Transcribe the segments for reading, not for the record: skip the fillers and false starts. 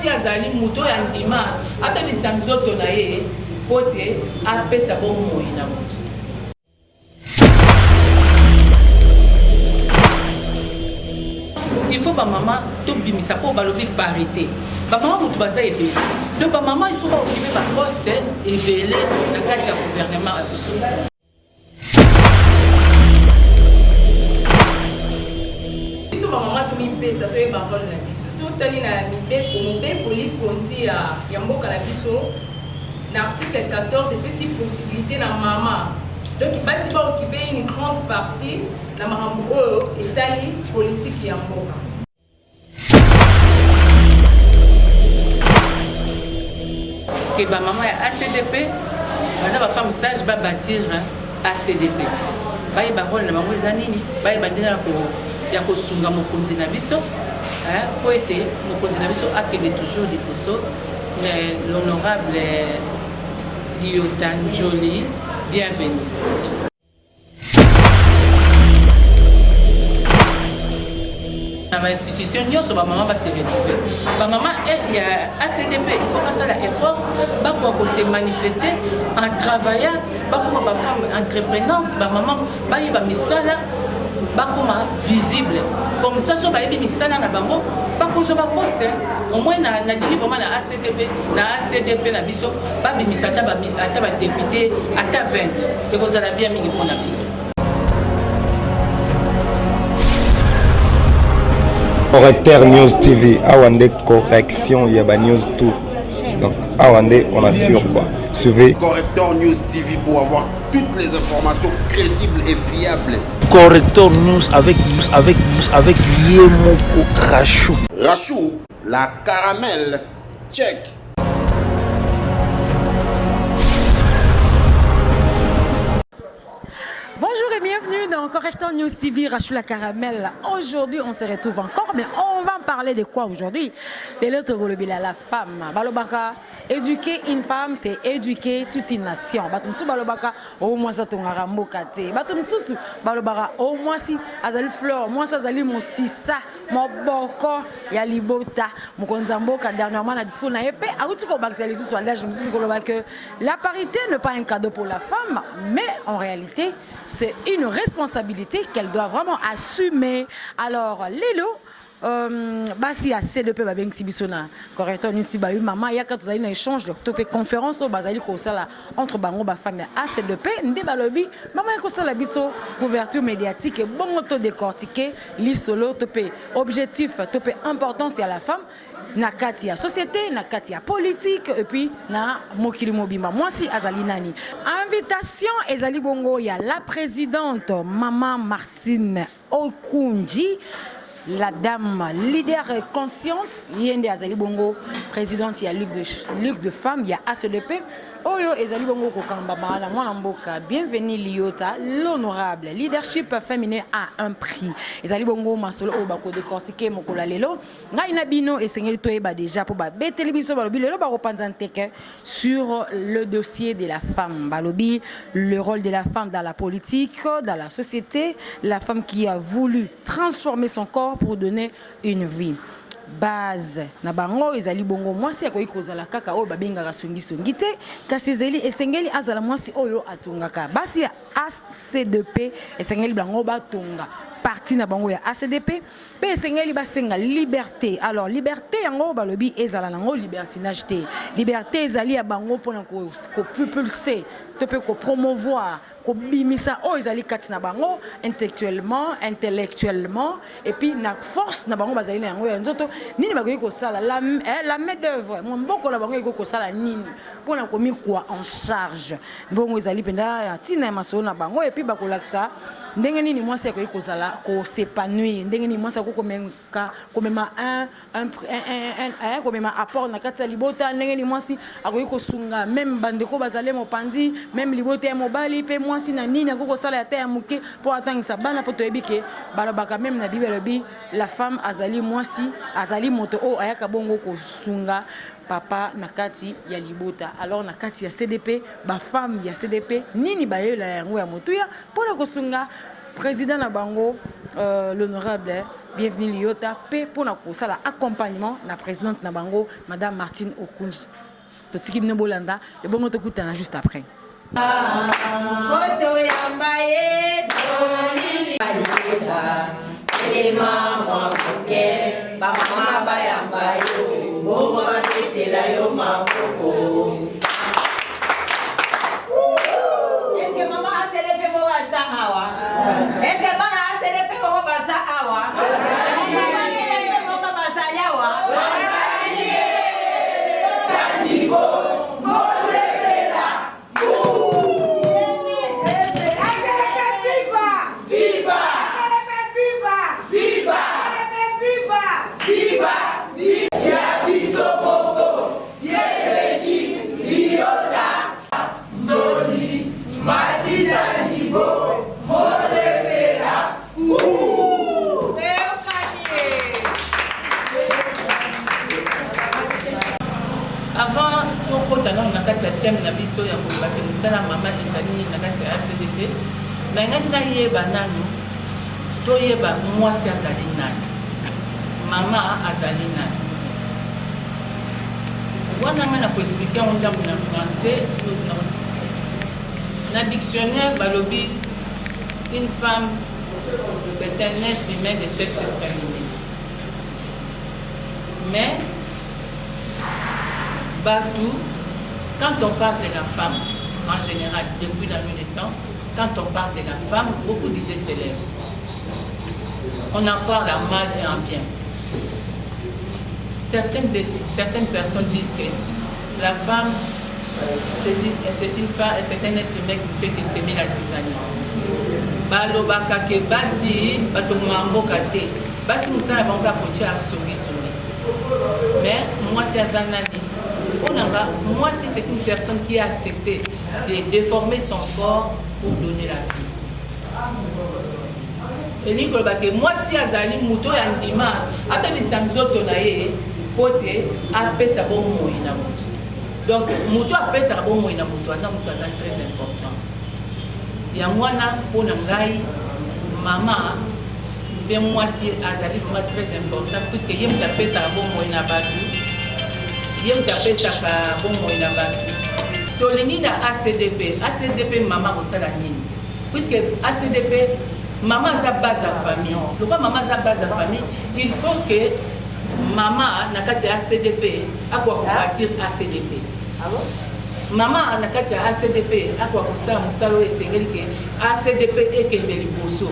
Mwasi azali moto oyo andima abebisa nzoto na ye mpo te apesa bomoi na moto. Il faut ba mama tobimisa mpo balobi parité. Ba mama moto baza ebele. Donc ba mama il faut ba occuper ba poste ebele na kati ya gouvernement ya biso. Biso ba mama tomipesa toyeba role na biso. Totali na mibeko, mobeko likonzi ya, ya mboka na biso na article 14 epesi possibilité na mama donc basi ba occuper une grande partie na makambo oyo etali politique ya mboka. Que ba mama ya ACDP baza ba femme sage ba bâtir ACDP bayeba role na bango eza nini, bayeba ndenge ya kosunga mokonzi na biso mpo ete mokonzi na biso akende toujours liboso. L'honorable Liota Njoli, bienvenue. Na ba institution nyonso ba mama ba se retrouver. Ba mama eh, ya ACDP il faut basala effort bakoka ko se manifester en travaillant, bakoma ba femme entreprenante, ba mama bayeba misala bakoma visible comme ça so bayebi misala na bango bakozwa baposte au moins nalingi vraiment na acdp na acdp na biso babimisa ata badepute ata 20 ekozala bien mingi mpo na biso. Correcteur News TV, awa nde correction ya ba news tout. Donc awa nde on assure quoi. Suivez Correcteur News TV pour avoir toutes les informations crédibles et fiables. Corrector News avec avec avec Yemoko Rachou. Rachou, la caramel, check. Bonjour et bienvenue dans Corrector News TV, Rachou la Caramel. Aujourd'hui, on se retrouve encore, mais on va parler de quoi aujourd'hui? De l'autre la femme. Balobaka, Eduquer une femme, c'est eduquer toute une nation. Bato mosusu balobaka o mwasi atongaka mboka te. Bato mosusu balobaka o mwasi azali fleur, mwasi azali mosisa, moboko ya libota. Mokonzi ya mboka dernièrement na discours na ye mpe awuti kobakisa lisusu adage mosusu koloba que la parité n'est pas un cadeau pour la femme, mais en réalité c'est une responsabilité qu'elle doit vraiment assumer. Alors lelo Euh, basi ya CDP babengisi biso na correcteur news ti bayi mama yaka tozali na échange to mpe conférence oyo bazali kosala entre bango bafemme ya ACDP nde balobi mama ya kosala biso couverture médiatique ebongo to décortiquer lisolo to mpe objectif to mpe importance ya la femme na kati ya société na kati ya politique et puis na mokili mobimba mwasi azali nani invitation ezali bongo ya la présidente mama Martine Okunji la dame leader consciente ye nde azali bongo présidente ya ligue de, ligue de femmes ya ACDP oyo ezali bongo kokambama na mwana mboka bienvenu Liota l'honorable leadership féminin à un prix ezali bongo masolo oyo bakodécortiquer mokolo ya lelo ngai na bino esengeli toyeba déjà mpo babeteli biso balobi lelo bakopanza nteke sur le dossier de la femme. Balobi, le rôle de la femme dans la politique, dans la société, la femme qui a voulu transformer son corps pour donner une vie. Base na bango ezali bongo mwasi akoki kozala kaka oyo babengaka songisongi te, kasi ezali esengeli azala mwasi oyo atongaka. Basi ya ACDP esengeli bango batonga parti na bango ya ACDP Pe esengeli basenga liberte. Alors liberte yango balobi ezala nango libertinage te. Liberte ezali ya bango pona ko ko propulser to pe ko promouvoir, kobimisa oyo ezali kati na bango intellectuellement, intellectuellement et puis na force na bango bazali na yango ya nzoto nini bakoki kosala la, eh, la main d'oeuvre moboko na bango ekoki kosala nini pona komikwa en charge. Mbongo ezali mpenza ya ntina ya masolo na bango et puis bakolakisa ndenge nini mwasi akoki kozala ko s'epanouir, ndenge nini mwasi akoki komeka komema un, un, un, un, komema apport na kati ya libota, ndenge nini mwasi akoki kosunga meme bandeko bazali mopanzi, meme libota ya mobali mpe mwasi na nini akoki kosala ata ya moke mpo atangisa bana, mpo toyebi ke balobaka meme na Bible elobi la femme azali mwasi, azali moto oyo ayaka bongo kosunga papa na kati ya libota. Alors na kati ya CDP, ba femmes ya CDP nini bayela yango ya motuya mpo na kosunga president na bango euh, l'honorable. Bienvenue Liyota pe pona kosala accompagnement na presidente na bango madame Martine Okunji. Totiki bino bolanda ebongo tokutana juste après. Moto yamba ye telema mwa moke bamama bayamba yo bongo babetela yo maboko. Eske mama ACDP moko aza awa? Eske bana ACDP moko baza awa? Mama ACDP moko bazali awa? Avant tokota nano na kati ya thème na biso ya koloba ke mosala mama ezali nini na kati ya ACDP, nalingaki nayeba nanu toyeba mwasi azali nani, mama azali nani. Wana ngai na koexplike yango ndambo na français. Na dictionnaire balobi une femme c'est un être humain de sexe féminin. Mais batu quand on parle de la femme en général depuis la nuit des temps, quand on parle de la femme, beaucoup d'idées s'élèvent. On en parle en mal et en bien. Certaines, certaines personnes disent que la femme, c'est une, femme, c'est un être humain qui ne fait que semer la zizanie. Balobaka ke basi batongaka mboka te, basi mosala bango kaka kotia songisongi. Mais mwasi aza nani? Mpo na nga, mwasi c'est une personne qui a accepté de déformer son corps pour donner la vie. Elingi koloba ke mwasi azali moto oyo andima abebisa nzoto na ye mpo te apesa bomoi na moto. Donc moto apesaka bomoi na moto aza moto aza très important. Yango wana mpo na ngai mama mpe mwasi azali vraiment très important puisque ye moto apesaka bomoi na bato, ye moto apesaka bomoi na bato. Tolingi na ACDP, ACDP mama akosala nini? Puisque ACDP mama aza base ya famille. Lokola mama aza base ya famille, il faut que mama na kati ya ACDP akoka kobâtir ACDP. Mama na kati ya ACDP akoka kosala mosala oyo esengeli ke ACDP ekende liboso,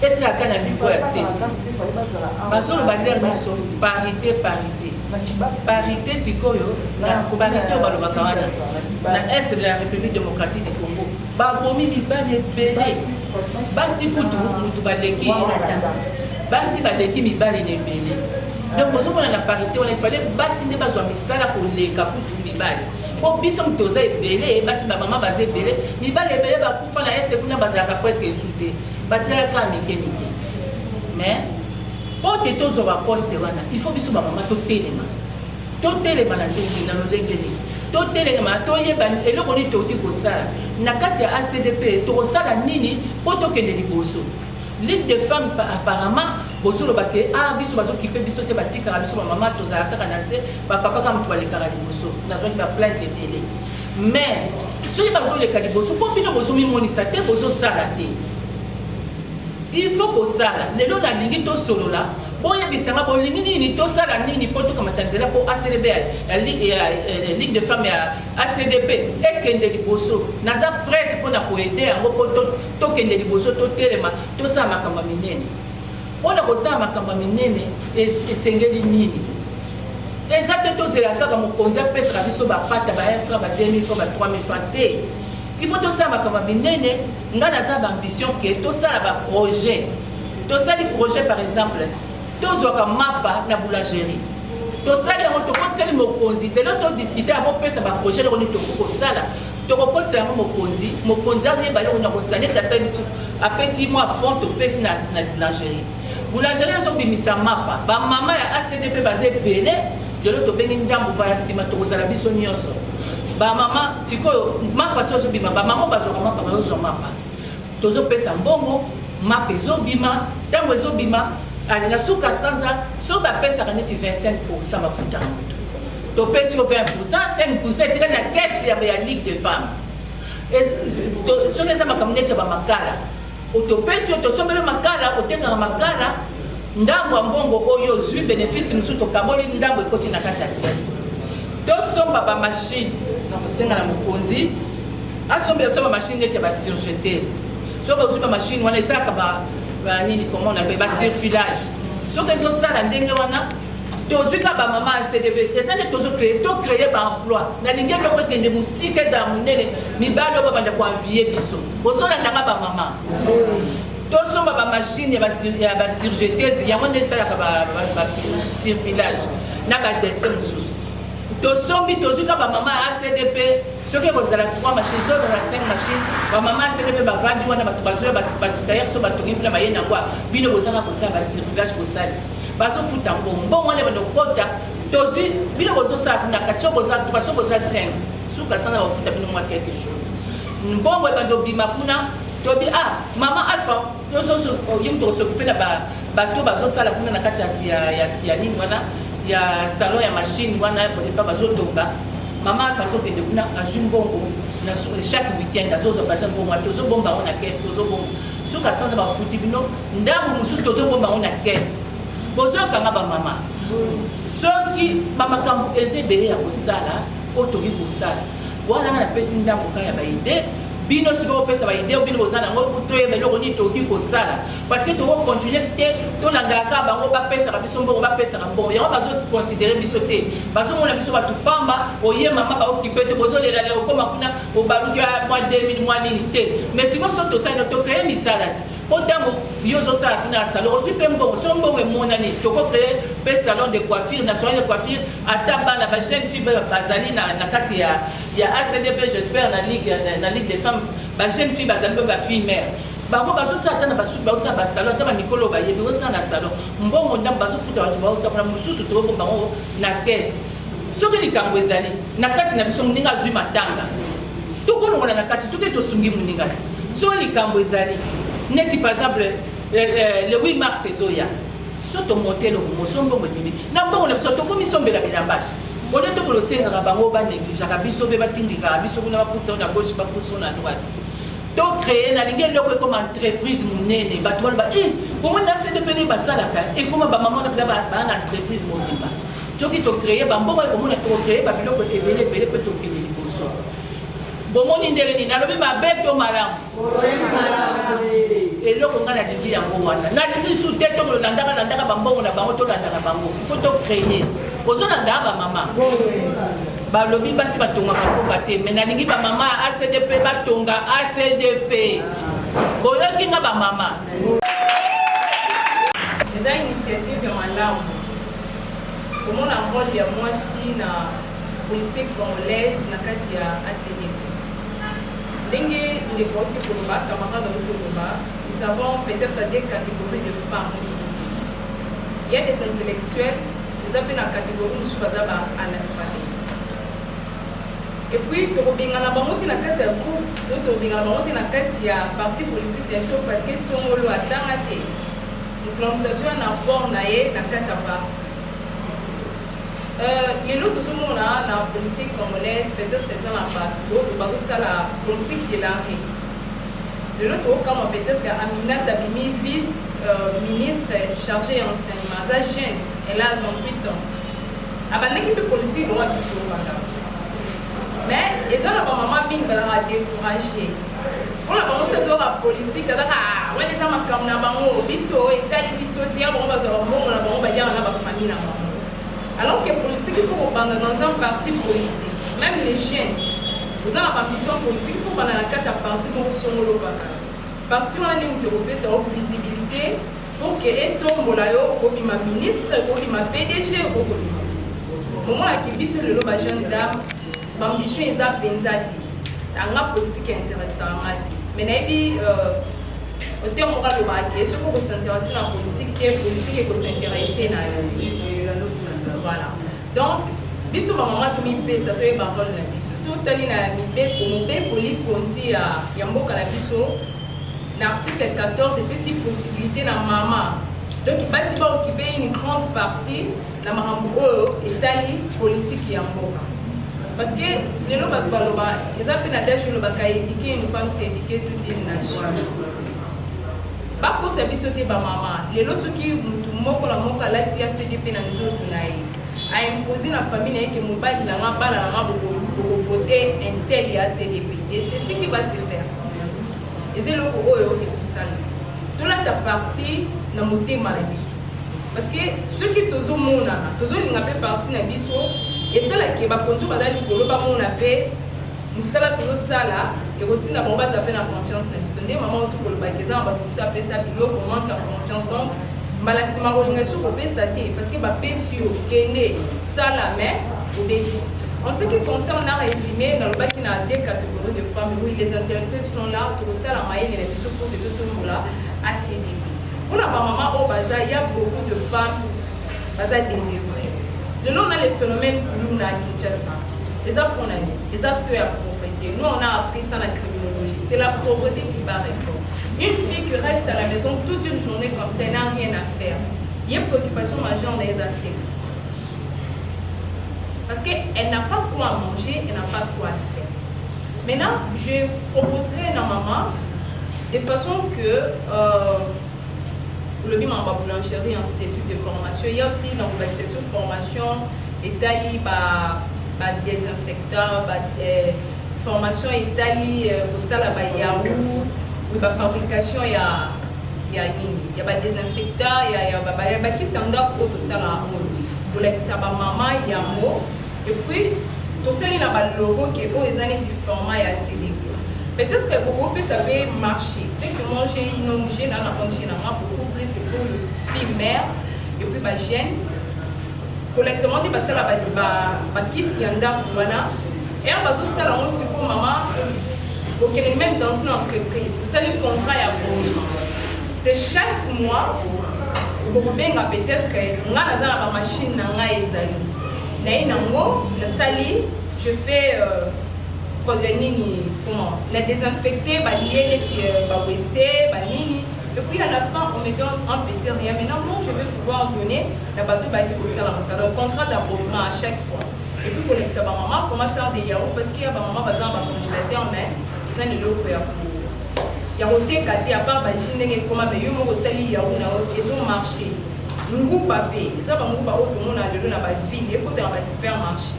etikaka na niveau ya se. Bazoloba ndenge nyonso parité, parité, parité. Sikoyo na parité oyo balobaka wana na est de la République démocratique du Congo, babomi mibali ebele, basi kutu mutu baleki, basi baleki mibali na ebele. Donc ozomona na parité wana ifale basi nde bazwa misala koleka kutu mibali, mpo biso moto toza ebele, basi bamama baza ebele, mibali ebele bakufa na este kuna, bazalaka presque esu te, batialaka mike mike. Mais mpo te tozwa baposte wana, il faut biso bamama totelema. Totelema na ndenge na lolenge nini? Totelema, toyeba eloko nini tokoki kosala na kati ya ACDP, tokosala nini mpo tokende liboso. Ligue de femmes, apparemment bozoloba ke ah, biso bazokipe biso te, batikaka biso bamama, tozala kaka na se, bapapa kaka moto balekaka liboso. Nazwaki baplainte ebele, mais soki bazoleka liboso mpo bino bozomimonisa te, bozosala te, il faut kosala. Lelo nalingi tosolola, boyebisanga bolingi nini, tosala nini mpo tokamata nzela mpo ACDB ya Ligue de femmes ya ACDP ekende liboso. Naza prête mpona koaider yango mpo tokende liboso, totelema, tosala makambo ya minene. Mpona kosala makambo ya minene esengeli nini? Eza te tozela kaka mokonzi apesaka biso bapata ba 1 franc, ba 2000 franc, ba 3000 franc te. Il faut tosala makambo ya minene. Ngai naza baambition ke tosala baprojet. Tosali projet, par exemple tozwaka mapa na boulangerie, tosali yango, tokotisali mokonzi. Lelo todiscute yango, opesa baprojet eloko nini tokoki kosala, tokokotisa yango mokonzi. Mokonzi azoyeba eloko nini akosala. Neti asali biso, apesi mwa fond, topesi na boulangerie. Boulangerie azobimisa mapa, bamama ya ACDP baza ebele. Lelo tobengi ndambo, mbala nsima tokozala biso nyonso bamama. Sikoyo mapa so azobima, bamama bazwaka mapa, bazozwa mapa, tozopesa mbongo, mapa ezobima. Ntango ezobima, Ale na suka sanza, soki bapesaka neti 25 pourcent mafuta ya moto, topesi yo 20 pourcent, 5 pourcent etikali na caisse ya Ligue de Femmes. Soki eza makambo neti ya bamakala, topesi yo, tosombeli makala, otekaka makala, ndambo ya mbongo oyo ozwi, bénéfice mosusu tokaboli, ndambo ekoti na kati ya caisse. Tosomba bamachine na kosenga na mokonzi asombela biso bamachine neti ya basurjeteuse. Soki ozwi bamachine wana, esalaka banini, comment on appelle, basurfilage. Soki ezosala ndenge wana, tozwi kaka bamama ya CDP, eza nde tozocréer, tocréer baemploi. Nalingi eloko ekende mosika, ezala monene, mibali oyo babanda koenvier biso. Bozolandanga, bamama? Tosomba bamachine ya basurjeteuse, yango nde esalaka basurfilage na badessin mosusu. Tosombi, tozwi kaka bamama ya ACDP. Soki ekozala 3 machine, soki ekozala 5 machine, bamama ya ACDP bavandi wana, bato bazoya, d'ailleurs so batongi mpona baye nango, bino bozaka kosala basurfilage, bosali, bazofuta mbongo. Mbongo wana bando kota, tozwi, bino bozosala kuna kati, soki boza 3, soki boza 5, suka sanza bafuta bino mwa quelque chose. Mbongo ebando bima kuna, tobi: "Ah, mama Alpha, ye moto kos'occuper na bato bazosala kuna na kati ya nini wana, ya salon ya machine wana epa bazotonga." Mama Alpha azokende kuna, azwi mbongo chaque weekend, azozwa baza mbongo wana, tozobomba yango na caisse, tozobomba. Soki asanza bafuti bino, ndambo mosusu tozobomba yango na caisse. Bozokanga, bamama? Soki bamakambo eza ebele ya kosala oyo tokoki kosala wana, nga napesi ndambo kaka ya baidées. Bino sikoyo bopesa baidées bino boza nango, toyeba eloko nini tokoki kosala, parce que tokocontinuer te tolandaka kaka bango bapesaka biso mbongo, bapesaka mbongo yango, bazoconsidérer biso te, bazomona biso bato pamba. Oye mama, baokipe te, bozolela le okóma kuna, obaluki mwa 2000, mwa nini te. Mais sikoyo so tosali, tocréer misala te, mpo ntango yo ozosala kuna ya salon, ozwi mpe mbongo. So mbongo emonani, tokocréer mpe salon de coiffure, national de coiffure. Ata bana, bajeune fille bazali na kati ya ACDP, j'espère na Ligue des femmes, bajeune fille bazali mpe bafille mère, bango bazosala ata na basuki, bazosala basalon, ata bamikolo bayebi bazosala na salon. Mbongo ndambo bazofuta bato baosala kuna, mosusu tokobomba bango na caisse. Soki likambo ezali na kati na biso, moninga azwi matanga, tokolongola na kati, toke tosungi moninga te. Soki likambo ezali neti par exemple le 8 mars ezoya, so tomonte eloko moso, mbongo ebimi na mbongo na biso, tokomisombela bilamba te. Ole tokolo osengaka bango, banégligeaka biso mpe batindikaka biso kuna, bapusa na gauche, bapusa na droite. Tocréer, nalingi eloko ekoma entreprise monene, bato baloba: "Bomoni na CDP nde basalaka, ekoma bamama na mpenza baa na entreprise mobimba." Soki tocréer bambongo ekomona, tokocréer babiloko ebele ebele mpe tokende liboso. Bomoni ndenge nini? Nalobi mabe to malamu? Eloko ngai nalingi yango wana. Nalingi su te tokolandaka landaka bambongo na bango, tolandaka bango. Faut tocréer. Ozolandaka, bamama? Balobi basi batongaka mboka te, mais nalingi bamama ya ACDP batonga ACDP. Boyoki nga, bamama? Eza initiative ya malamu komona rôle ya mwasi na politique congolaise na kati ya ACDP. Ndenge ndeko auti koloba, camarade auti koloba, nous avons peut-être des catégories de femmes. Il y a des intellectuels, eza mpe na catégorie mosusu baza baanalphabète. Et puis tokobengana bango te na kati ya groupe to tokobengana bango te na kati ya parti politique na biso, parce que songolo atanga te. Moto na moto azwi na apport na ye na kati ya parti. Lelo tozomona na politique congolaise, peut-être eza na bato oyo bazosala politique de la rue. Lelo tokokamwa, peut-être Aminata abimi vice ministre chargé ya enseignement, aza jeune, elle a 28 ans, abandaki mpe politique longo biso tokobanda. Mais eza na bamama mingi bazalaka découragé mpona bango. So toyoka politique, azaka wana eza makambo na bango, biso etali biso te. Ya bango bazwaka mbongo na bango, baliaka na bafamille na bango, alors que politique, il faut kobanda dans un parti politique. Même les jeunes oza na baambition politique, il faut kobanda na kati ya parti moko songolo. Kaka parti wana nde moto ekopesa yo visibilité pour que etombola yo, okobima ministre, okobima PDG, okobima. Momonaki biso lelo bajeune dame, baambition eza mpenza te. Anga politique intéressanga te, mais nayebi auteur moko alobaka ke soki okos'intéresser na politique te, politique ekos'intéresser na yo. Voilà, donc biso bamama tomipesa, toyeba rôle na biso. Totali na mibeko, mobeko likonti ya mboka na biso, na article 14 epesi possibilité na mama Donc basi ba occuper une grande partie na makambo oyo etali politique ya mboka. Parce que lelo bato baloba, eza mpe na adage olobaka: éduquer une femme, c'est éduquer toute une nation. Bakosa biso te, bamama. Lelo soki mutu moko na moko alati ACDP na nzoto na ye, aimpose na famille na ye ke mobali na nga, bana na nga, bokovote un tel ya ACDP, et c'est ce qui va se faire. Eza eloko oyo ekosala tolata parti na motema na biso, parce que soki tozomonana, tozolinga mpe parti na biso, esalaki bakonzi oyo baza likolo bamona mpe mosala tozosala, ekotinda bango bazala mpe na confiance na biso. Nde mama oti kolobaki, eza na bato mosusu apesa biloko, manque ya confiance. Donc mbala nsima kolinga lisusu kopesa te, parce que bapesi yo, kende sala, mais obebisi. En ce qui concerne na résumé, nalobaki na deux catégories de femmes. Oui, les intellectuels sont là. Tokosala mayele na biso pour que totombola ACDP. Mpona bamama oyo baza, ya beaucoup de femmes baza désœuvrées. Lelo on a le phénomène kuluna à Kinshasa. Eza mpona nini? Eza to ya pauvreté. Nous, on a appris ça na criminologie, c'est la pauvreté qui bat record. Une fille qui reste à la maison toute une journée comme ça, elle n'a rien à faire. Il y a préoccupation majeure na eza sexe, parce qu'elle n'a pas quoi manger, elle n'a pas quoi faire. Maintenant, je proposerai à maman de façon que le ma boulangerie, ainsi de suite, de formation. Il y a aussi dans la formation etali ba ba désinfectant, ba formation etali kosala ba yaourt, oui, ba fabrication ya nini, ya ba désinfectant, ya bakisi ya ndako oyo tosala, oyo kolakisa bamama yango. Et puis tosali na balogo ke oyo eza neti format ya CDP. Peut-être que bokopesa mpe marché. Peut que moi, j'ai une ONG na ONG na nga, beaucoup plus pour le fille mère et puis bajeune. Kolakisa nde basala bakisi ya ndako wana, ere bazosala yango. Sikoyo mama okende même dans une entreprise, osali contrat ya abonnement, c'est chaque mois okokobenga. Peut-être nga naza na bamachine na ngai, ezali naye nango, nasali, je fais produit nini, comment na désinfecté balie neti ba WC, banini, et puis à la fin on me donne un petit rien. Maintenant, moi, je vais pouvoir donner na bato bayaki kosala mosala. Donc contrat d'abonnement à chaque fois, et puis kolekisa bamama comment faire des yaourts, parce qu'il y a bamama baza na bacongélateur, mais eza na eloko ya koteka te, à part bajus ndenge ekoma. Me yo moko osali yaourt na yo, ezomarché. Nguba mpe eza banguba oyo tomona lelo na baville, ekota na basupermarché.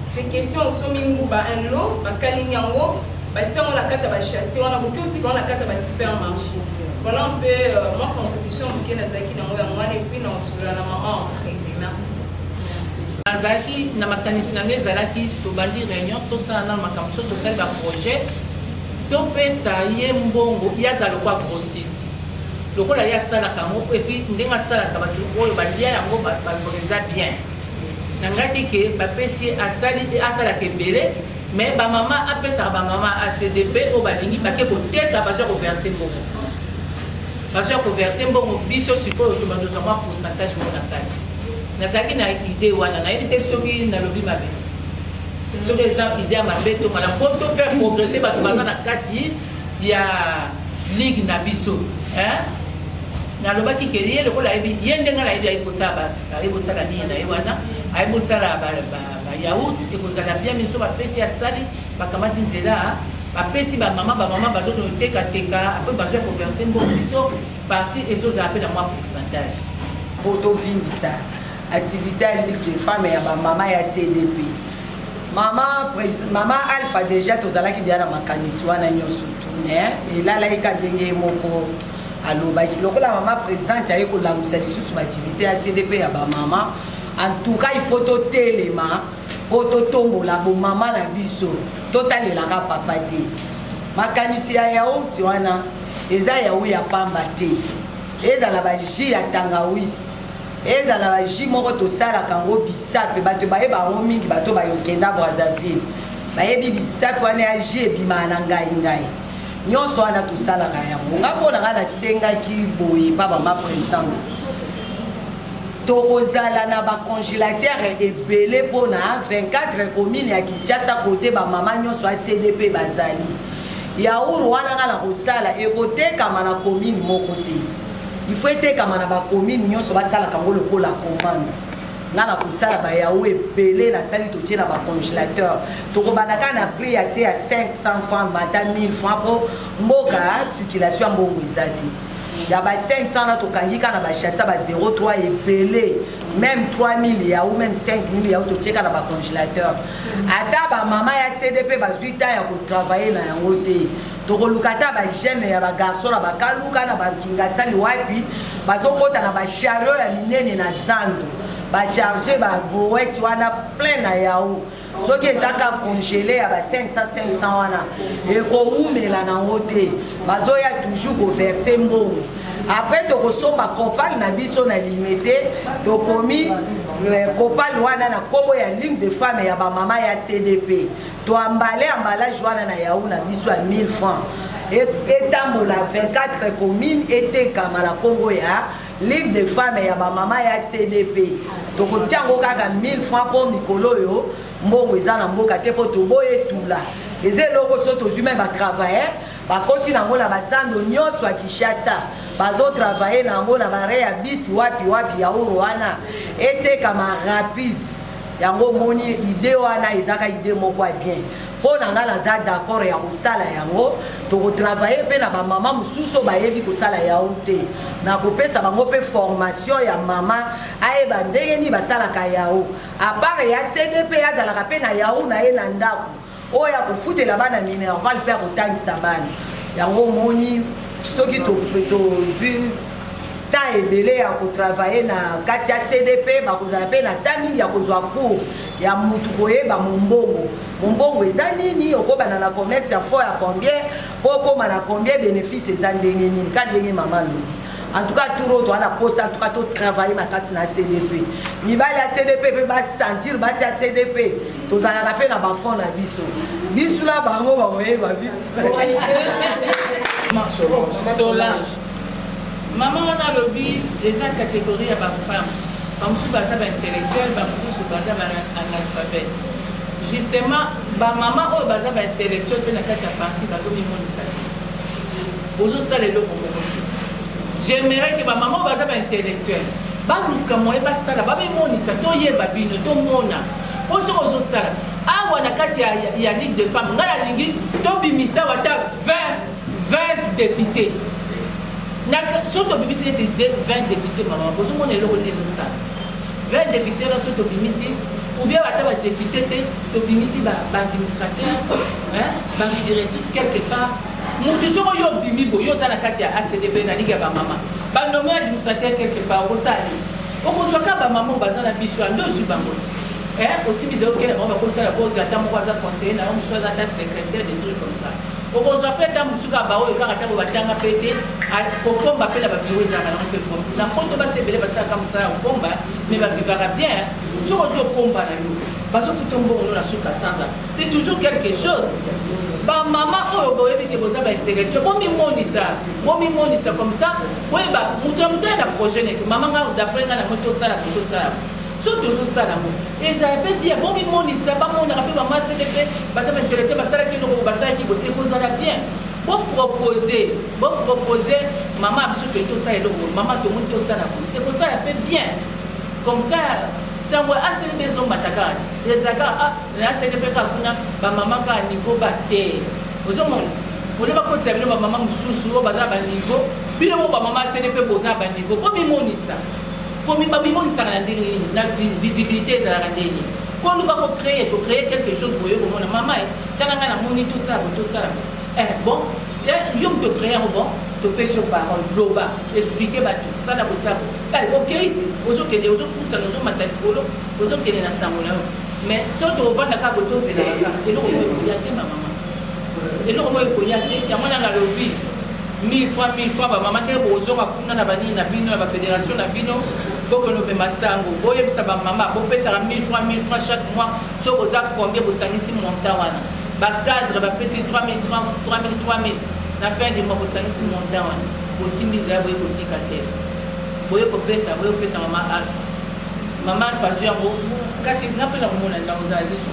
C'est question osombi nguba un lot, bakalingi yango, batia yango na kati ya basachet wana, boki otika yango na kati ya basupermarché. Voilà un peu moi, contribution moke nazalaki nango, yango wana. Et puis na osolola na mama en privé. Merci. Nazalaki na makanisi na ngai, ezalaki tobandi réunion, tosala nano makambo. So tosali baprojet, topesa ye mbongo, ye aza lokwa grossiste, lokola ye asalaka yango. Et puis ndenge asalaka, bato oyo balia yango balobaka eza bien. Na ngai te ke bapesi ye, asali, asalaka ebele, mais bamama, apesaka bamama ACDP oyo balingi, bake koteka, bazwa koverse mbongo, bazwa koverse mbongo. Biso sikoyo tobandozwa mwa pourcentage moko na kati. Nazalaki na idée wana, nayebi te soki nalobi mabe, soki eza idée ya mabe to malamu, mpo to faire progresser bato baza na kati ya ligue na biso. Nalobaki ke ye lokola ayebi, ye ndenge nayebi, ayebi kosala basi, ayebi kosala nini na ye wana, ayebi kosala bayaourt, ekozala bien. Miso bapesi, asali, bakamati nzela, bapesi bamama, bamama bazokende kotekateka, apres bazwa koverse mbongo. Biso parti ezozala mpe na mwa pourcentage. Mpo tovimbisa activité ya Ligue de femme ya bamama ya CDP, mama Alpha, déjà tozalaki deya na makanisi wana nyonso tu, mais elalaki ka ndenge moko alobaki. Lokola mama présidente aye kolamusa lisusu baactivité ya CDP ya bamama, en tout cas il faut totelema mpo totombola bomama na biso, totalelaka papa te. Makanisi ya yaourt wana eza yaourt ya pamba te, ezala bajus ya tangawisi, ezala bajus moko tosalaka yango bisape. Bato bayeba yango mingi, bato bayokenda Brazzaville bayebi bisape wana ya jus ebimaka na ngai ngai. Nyonso wana tosalaka yango. Nga mpo na ngai nasengaki boye pa mama présidente: tokozala na bacongélateur ebele mpona 24 commune ya Kinshasa, kote bamama nyonso ya CDP bazali. Yaourt wana nga na kosala ekotekama na commune moko te. Il faut etekama na bacommune nyonso, basalaka yango lokola commande. Nga na kosala bayaourt ebele, nasali, totie na bacongélateur. Tokobanda kaka na prix ya se ya 500 francs, mata 1000 francs, mpo mboka circulation ya mbongo eza te. Ya ba 500 na tokangi kaka na basachets ba 03 ebele, même 3000 yaourt, même 5000 yaourt, totie kaka na bacongélateur. Ata bamama ya CDP bazwi temps ya kotravailler na yango te, tokoluka ata bajeune ya bagarçon na bakaluka na bakingasali wapi bazokɔta na bachariot ya minene na zando, bacharge babrouette wana plein na yaourt. Soki eza ka congélé ya ba 500 500 wana, ekowumela nango te, bazoya toujours koverser mbongo. Après tokosomba copal na biso na Limete, tokomi copal wana na nkombo ya Ligue de femme ya bamama ya CDP. Toemballé emballage wana na yaourt na biso ya 1000 francs, etambola 24 commune, etekama na nkombo ya Ligue de femme ya bamama ya CDP. Tokotia yango kaka 1000 francs, mpo mikolo oyo mbongo eza na mboka te, mpo toboya etula. Eza eloko so tozwi me batravailleur bakoti nango na bazando nyonso ya Kinshasa, bazotravailler na yango na bare ya bisi wapi wapi. Yaourt wana etekama rapide. Yango omoni, idée wana ezaka idée moko ya bien mpo na nga. Naza d'accord ya kosala yango. Tokotravailler mpe na bamama mosusu oyo bayebi kosala yaourt te, na kopesa bango mpe formation ya mama ayeba ndenge nini basalaka yaourt. À part ya CDP, azalaka mpe na yaourt na ye na ndako oyo akofutela bana minerval mpe akotangisa bana. Yango omoni, soki tozwi temps ebele ya kotravailler na kati ya CDP, bakozala mpe na temps mingi ya kozwa cours ya mutu koyeba mombongo. Mombongo eza nini? Okobanda na commerce ya fort ya combien mpo okóma na combien? Bénéfice eza ndenge nini? Ka ndenge mama alobi, en tout cas tour oyo toza na posa, en tout cas totravailler makasi na CDP. Mibali ya CDP mpe basentir basi ya CDP tozalaka mpe na bafond na biso. Biso na bango bakoyeba biso. Solange, mama wana alobi eza catégorie ya bafemme, bamosusu baza baintellectuel, bamosusu baza baanalphabète. Justement, bamama oyo baza baintellectuel mpe na kati ya parti bazomimonisa te, bozosala eloko moko te. J'aimerais que bamama oyo baza baintellectuel baluka moye basala, bamimonisa, toyeba bino, tomona. Po soki ozosala awa na kati ya Ligue de femme, ngai nalingi tobimisa ata 20 20 député. Soki tobimisi neti 20 député, mama, bozomona eloko nini ezosala. 20 député na soki tobimisi, ou bien ata badéputé te, tobimisi baadministrateur, badirectrice quelque part. Motu soki oyo obimi boye, yo oza na kati ya ACDP na ligue ya bamama, banommer administrateur quelque part, okosala nini? Okozwa kaka bamama oyo baza na biso ya nde ozwi bango, osimbi okele bango, bakosala. Kozwa ata moko aza conseiller na yo, mosusu aza ata secrétaire, des trucs comme ça. Okozwa mpe ata mosusu kaka baoyo kaka ntango batanga mpe te, kokomba mpe na babiro ezalaka nango mpe na poto. Basi ebele basalaka mosala ya kokomba, mais bavivaka bien. Soki ozwi okomba na yo, bazofuta mbongo no na suka sanza, c'est toujours quelque chose. Bamama oyo boyebi ke boza baintellectuel, bomimonisa, bomimonisa. Comme ça boyeba moto na moto aya na projet neke. Mama, nga d'après nga nango, tosala tosala. Soki tozosala yango, ezala mpe bien. Bomimonisa, bamonaka mpe mama CDP baza baintellectuel, basalaki eloko, basalaki boye, ekozala bien. Bopropose, bopropose mama biso toyi tosala eloko, mama tomoni tosala boye, ekosala mpe bien. Comme ça sango ACDP ezomata kaka te, ezala kaka na ACDP kaka kuna bamama kaka niveau ba te. Ozomona ole bakotisa bino bamama mosusu oyo baza na baniveau. Bino mo bamama ACDP boza na baniveau, bomimonisa. Bamimonisaka na ndenge nini? Na visibilité ezalaka ndenge nini? Koluka kocréer, kocréer quelque chose boye. Komona mama e tala, ngai namoni tosala bo, tosala bo. Bon, yo moto ocréer yango, bon, topesi yo parole, loba, explique bato, sala bosala. Okei te, ozokende, ozopusana, ozomata likolo, ozokende na sango na yo. Mais soki tokovanda kaka bo, tozelaka kaka, eloko moko ekoya te. Bamama, eloko moko ekoya te. Yango wana nalobi mille fois, mille fois, bamama, ndenge bozonga kuna na banini na bino, na bafédération na bino, bokende opema sango, boyebisa bamama bopesaka 1000 francs, 1000 francs chaque mois. Soki oza combien, bosangisi montant wana. Bacadre bapesi 3000, 3000, 3000 na fin de mois, bosangisi montant wana, bosimbi nzela, boye kotika caisse, boye kopesa, boye kopesa mama Alpha. Mama Alpha azwi yango, kasi nga mpe na komona na ozala lisu.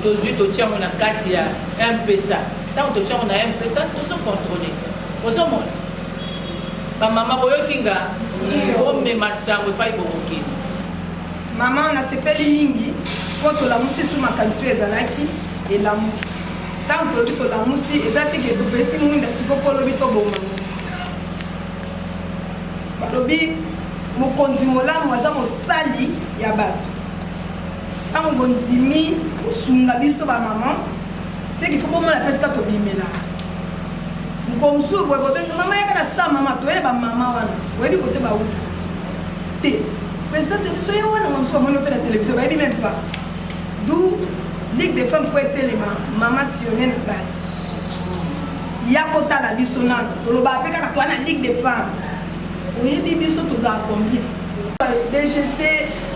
Tozwi, totia yango na kati ya Mpesa. Ntango totia yango na Mpesa, tozocontrôler. Ozomona. Bamama, boyoki nga? Bomema sango epai bokokende. Mama, nasepeli mingi mpo tolamusi su makanisi oyo ezalaki elamuki. Ntango tolobi tolamusi, eza te ke topesi mwinda siko mpo lobi tobomana. Balobi mokonzi molamu aza mosali ya bato. Ntango bondimi kosunga biso bamama, seki fo bomona mpe sika tobimelaka. Mokolo mosusu boye bobenga mama, yaka na sa mama, toyele bamama wana, oyebi kote bauta te. Présidente ya biso ye wana, mosusu bamoni mpe na télévision, bayebi même pas d'où Ligue des femmes po etelema. Mama Sione na base ya kotala biso nano, tolobaka mpe kaka toa na Ligue des femmes. Oyebi biso tozala combien? DGC,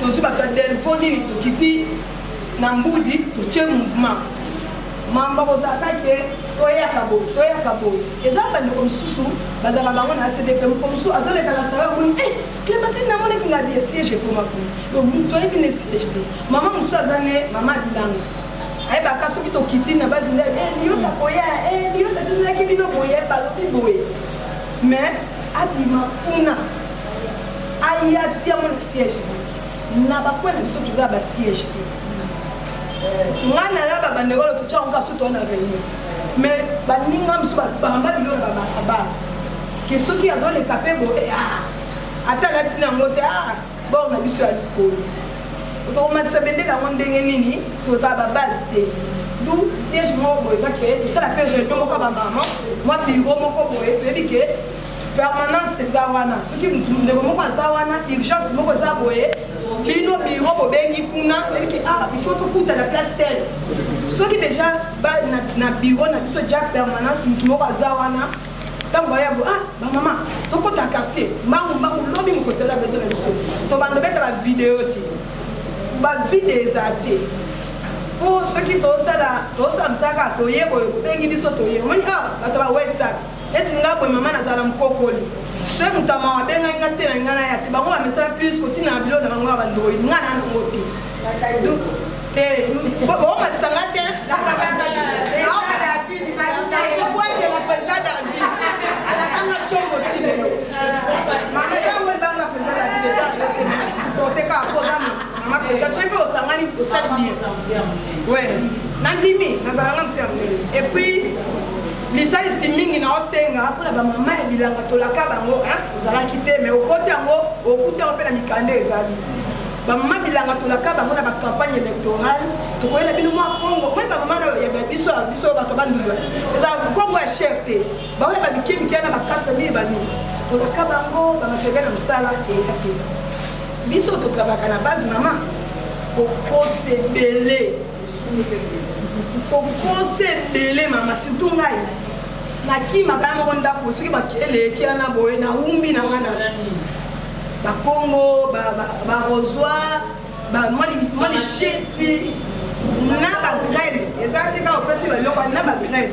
tozwi bato ya Delvo, nini, tokiti na Mbudi, totie mouvement. Mamba kozalaka ke toyaka boye, toyaka boye. Eza bandeko mosusu bazalaka bango na ACDP. Moko mosusu azoleka na sawa, omoni eh, Clémentine, namonaki nga bie siège ekoma kuna. Donc moto ayebi ne siège te. Mama mosusu aza ne mama bilanga, ayebaka soki tokiti na base nde eh, liyota koya eh, liyota tindelaki bino boye, balobi boye, mais abima kuna aya ti yango na siège eza te. Na bakwe na biso toza basiège te. Nga naya babandeko oyo totya yango kaka so toya na réunion, mais baninga mosusu babamba biloko na babalabala ke soki azoleka mpe boye, ata alati na yango te. Bor na biso ya likolo, tokomatisa bendele yango ndenge nini? Tozala babase te. Du siège moko boye eza ke tosala mpe réunion moko ya bamama, mwa bureau moko boye, toyebi ke permanence eza wana. Soki ndeko moko aza wana, urgence moko eza boye, bino bureau bobengi kuna, toyebi ke ah, il faut tokuta na place tel. Soki déjà na bureau na biso ja permanence, motu moko aza wana, ntango baya bo ah, bamama tokota quartier mbangu mbangu, lobi mokonzi aza besoin na biso, tobanda obeta bavideo te, bavide eza te. Mpo soki tosala tosala mosala kaka, toye boye, bobengi biso, toye, omoni ah, bato ba WhatsApp neti nga boye, mama nazala mokokoli, soki moto amawa abengai nga te na nga naya te. Bango bamesala plus kotina na biloko na bango ya bandoi, nga na nango te te, bomatisa nga te. Obwakela président David, alakanga tiongo ti lelo. Mama, yango ebanga président David eza yo te, supporte kaka po oza mama président. Soki mpe osangani, osali bien. We nandimi, nazalanga motema monene. Et puis lisalisi mingi na osenga mpona bamama ya bilanga, tolaka bango ozalaki te, mais okoti yango, okuti yango mpe na mikanda ezali. Bamama bilanga, tolaka bango na bacampagne électorale, tokoyela bino mwa kongo. Moi bamama ya biso ya biso bato bandulu, eza kongo ya cher te, baoya bamike mike na ba 4000 banini. Tolaka bango bamateriel ya mosala, eya te. Biso totravaka na base, mama, kokosa ebele, tokosa ebele mama, surtout ngai nakima kaya moko ndako. Soki bakele ekiana boye, nawumbi na nga na bakongo, barosoir, mwa lisheti na bagraine. Eza te kaka opesi biloko na bagraine.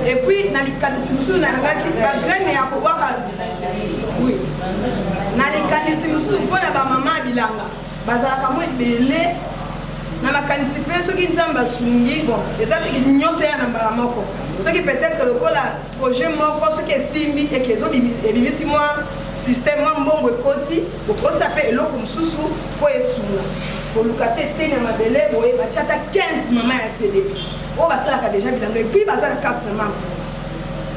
Et puis na likanisi mosusu nalingaki bagraine ya kobwaka. Oui, na likanisi mosusu mpona bamama ya bilanga bazalaka mwa ebele na makanisi mpe soki Nzambe asungi, bon, eza teke nyonso ya na mbala moko. Soki peut-être lokola projet moko soki esimbi, eke ebimisi mwa système, mwa mbongo ekoti, okosa mpe eloko mosusu mpo esunga. Koluka te eteni ya mabele boye, batia ata 15 mama ya CDP oyo basalaka déjà bilanga, et puis baza na carte na membre.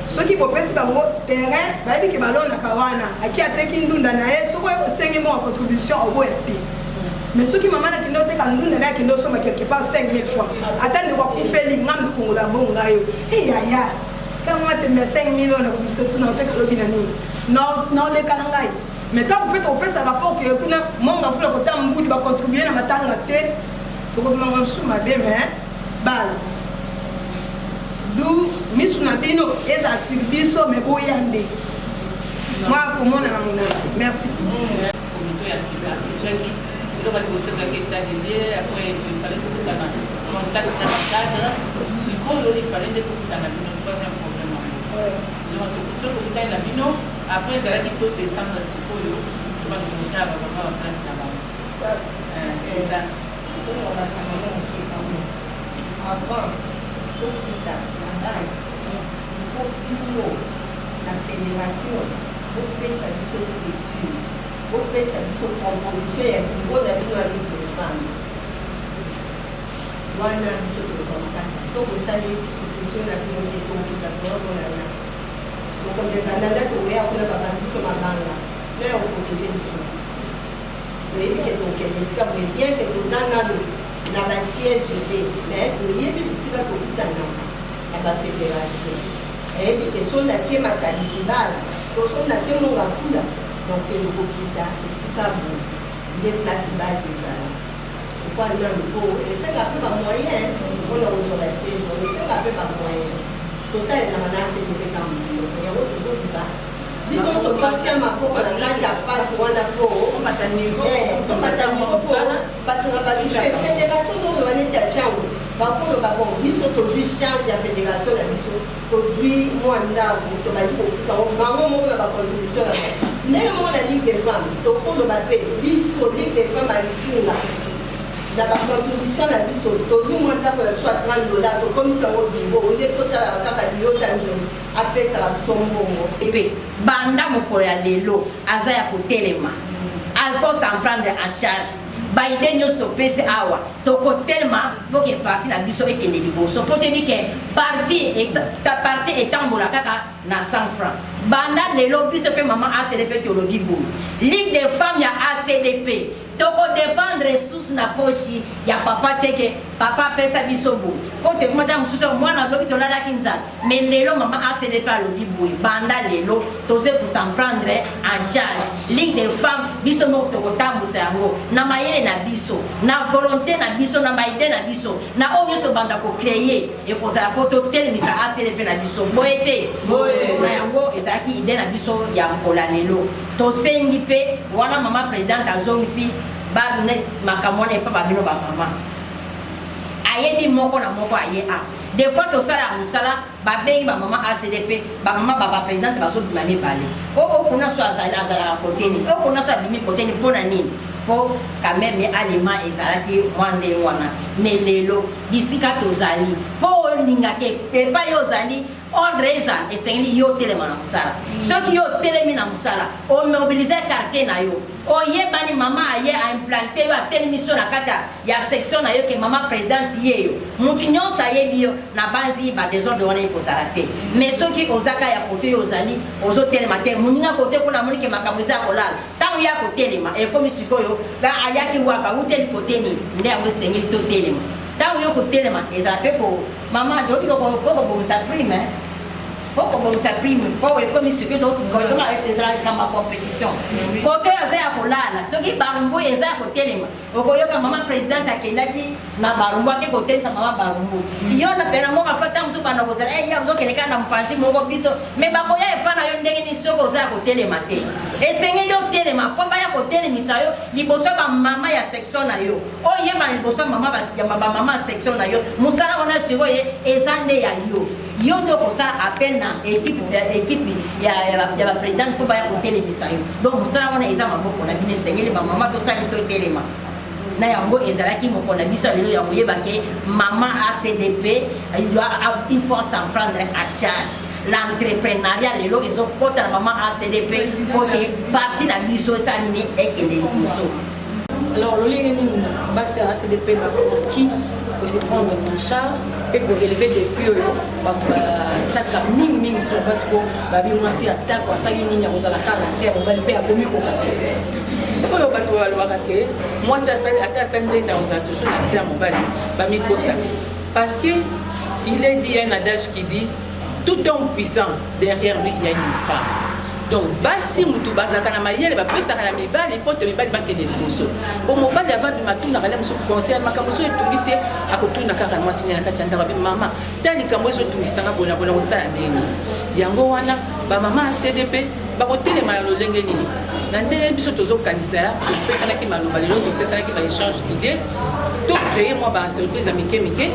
Soki bopesi bango terrain, bayebi ke balonaka wana, aki ateki ndunda na ye, soki oye kosengi moko contribution, oboya te. Mais soki mama nakende oteka ndunda na ye, akende osomba quelque part 5000 francs, ata ndeko akufeli, nga nakongola mbongo ngai yo e yaya, ntango nga tembe ya 5000 oyo nakomisa su na oteka lobi na nini, naoleka na ngai. Mais ntango mpe tokopesa rapport ke kuna monga fula kota mbudi bacontribue na matanga te, tokobimanga mosusu mabe. Mais base du misu na bino ezala sur biso, mais boya nde mwa komona na monana. Merci. Komito ya sika etiaki eloko ya liboso ezalaki état de lieu. Après, il fallait tokutana, contact na bacadre. Sikoyo il fallait nde tokutana bino, troisième problème yango. Soki tokutani na bino, après ezalaki to descendre sikoyo, tobanda kotala bamama baplace na bango. C'est ça. Avant tokita na base, il faut bino na fédération. Bopesa biso structure, bopesa biso composition ya bureau na bino ya Ligue des femmes. Wana biso toloba makasi, soki bosali structure na bino te, tokokita toyamonana. Mokonzi ezala nde tokoya kuna babandi biso mabanga na ya koprotege biso. Toyebi ke tokokende esika boye, bien ke toza nanu na ba siège te, mais toyebi bisika tokutanaka na ba federation. Nayebi ke soki nake Matadi Kibala to soki nake Mont Ngafula, nakokende kokita esika boye nde place base ezalaka. Pourquoi nanu? Po esengaka pe ba moyens pona kozwa ba siège wana, esengaka pe ba moyens. Totalelaka na ACDP kaka monoko, yango tozoluka biso nyonso totia maboko na kati ya pati wana po Tomata niveau, tomata niveau po bato na bato mpe federation toloba neti ya Tshangu bakoloba bon, biso tozwi charge ya federation na biso, tozwi mwa ndako, tobandi kofuta yango bango moko na bacontribution na bango. Ndenge moko na Ligue des femmes, tokoloba mpe biso Ligue des femmes ya Likunga na bacontribution na biso tozwi mwa ndako na biso ya 30 dollar, tokomisi yango bureau au lieu totalaka kaka Liyota Nzoni apesaka biso mbongo. Mpe banda mokolo ya lelo aza ya kotelema, il faut s'en prendre en charge. Baidées nyonso topesi awa, tokotelema mpo ke parti na biso ekende liboso, mpo toyebi ke parti etambola kaka na 100 francs. Banda lelo biso mpe mama ACDP tolobi boye: Ligue des femmes ya ACDP, tokodépendre susu na poshi ya papa te, ke papa apesa biso boye po tekuma ta mosusu. Mwana alobi tolalaki nzala, mais lelo mama ACDP alobi boye: banda lelo toze kos'en prendre en charge. Ligue des femmes, biso moko tokotambusa yango na mayele na biso, na volonté na biso, na baidées na biso, na oyo nyonso tobanda kocréer ekozala po totelemisa ACDP na biso. Boye te? Na yango ezalaki idée na biso ya mokolo ya lelo. Tosengi mpe wana mama présidente azongisi makambo wana epa babino bamama, ayebi moko na moko aye. A des fois tosalaka mosala, babengi bamama ACDP, bamama baprésidente bazobima mibale. O kuna so azalaka koteni, o kuna so abimi koteni. Mpo na nini? Mpo quand même alima ezalaki mwa ndenge wana. Mais lelo bisika tozali, mpo olingaka epai ozali ordre ezala, esengeli yo otelema na mosala. Soki yo otelemi na mosala, omobilize quartier na yo, oyebani, mama aye aimplanter yo, atelemi so na kati ya section na yo ke mama présidente ye yo, motu nyonso ayebi yo, na banzi badésordre wana ekozala te. Mais soki ozaka ya kote oyo ozali, ozotelema te, moninga kote kuna amoni ke makambo eza ya kolala, ntango ya kotelema ekomi sikoyo ayaki waka uteli kote nini. Nde yango esengeli totelema. Ntango yo kotelema ezala mpe ko mama toyoki po kobongisa prime, po kobongisa prime, po ekomi sikoyo ezala likambo ya compétition. Kote oyo aza ya kolala, soki Barumbu eza ya kotelema, okoyoka mama présidente akendaki na Barumbu, ake kotelisa mama Barumbu. Yo na pena moko afa ntango mosusu banda kozala ya ozokende kaka na mopanzi moko biso, me bakoya epa na yo ndenge nini soki oza ya kotelema te? Esengeli otelema mpo baya kotelemisa yo liboso ya bamama ya section na yo, oyeba liboso ya bamama ya section na yo. Mosala wana sikoyo eza nde ya yo. Yo nde okosala appel na équipe ya baprésidente mpo baya kotelemisa yo. Donc mosala wana eza maboko na bino. Esengeli bamama tosali, totelema na yango. Ezalaki mokolo na biso ya lelo ya koyeba ke mama ACDP, il faut s'en prendre à charge. L'entrepreneuriat lelo ezokɔta na mama ACDP mpo te parti na biso esala nini? Ekende liboso. Alors, lolenge nini basi ya ACDP bakoki kose prendre en charge mpe korelever défi oyo bato batiaka mingimingi sur basi, ko babi mwasi atako asali nini, akozala kaka na se ya mobali mpe akomi koka te? Oyo bato balobaka ke mwasi asali ata asali ndenge akozala toujours na se ya mobali, bamikosa, parce que il est dit, il y a un adage qui dit: tout homme puissant, derrière lui il y a une femme. Donc basi mutu bazalaka na mayele bapesaka na mibali mpo te mibali bakende liboso. Po mobali avant bima, atunaka le mosusu conseil. Makambo so etungisi ye, akotuna kaka mwasi na kati ya ndako: abi mama, ta likambo ezotungisanga bona bona, kosala ndenge? Yango wana bamama ya CDP bakotelema na lolenge nini? Na ndenge biso tozokanisa, topesanaki maloba lelo, topesanaki ba échange d'idées, to créer mwa ba entreprise ya mike mike.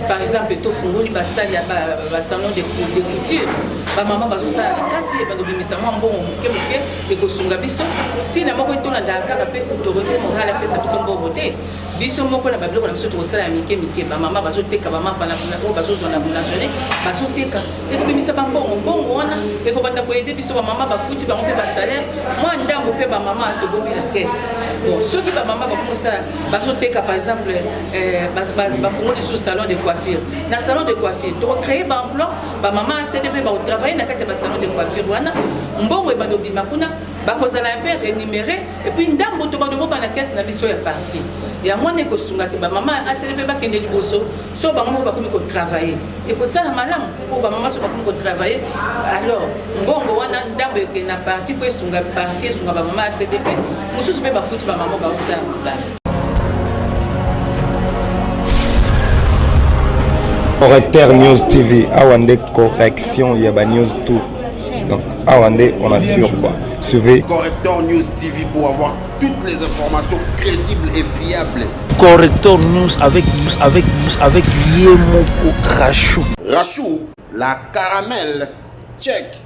Par exemple, tofungoli basale ya basalon de couture, bamama bazosala na kati, ebandobimisa mwa mbongo moke moke, ekosunga biso. Ntina moko etolandaka kaka mpe autorité morale apesa biso mbongo te. Biso moko na babiloko na biso tokosala ya mike mike, bamama bazoteka bamapa oyo bazozwa na boulangerie, bazoteka, ekobimisa bambongo. Mbongo wana ekobanda koaider biso. Bamama bafuti bango mpe basalaire, mwa ndambo mpe bamama tobombi na caisse. Bon, soki bamama bakomosala, bazoteka, par exemple bafungoli su salon de coiffure, na salon de coiffure tokocréer baemploi. Bamama ACDP bakotravaille na kati ya basalon de coiffure wana, mbongo ebanda obima kuna, bakozala mpe rémunéré, et puis ndambo tobanda koba na caisse na biso ya parti. Yango wana ekosungaki bamama ACDP bakende liboso. So bango moko bakomi kotravaille, ekosala malamu, mpo bamama so bakomi kotravaille, alors mbongo wana ndambo ekende na parti mpo esunga parti, esunga bamama ACDP. Mosusu mpe bafuti bamama baosala mosala. Correcteur News TV, awa nde correction ya ba news tout. Donc awa nde on assure quoi. Suivez Correcteur News TV pour avoir toutes les informations crédibles et fiables. Correcteur News avec ye moko Rachou. Rachou, la caramel. Check.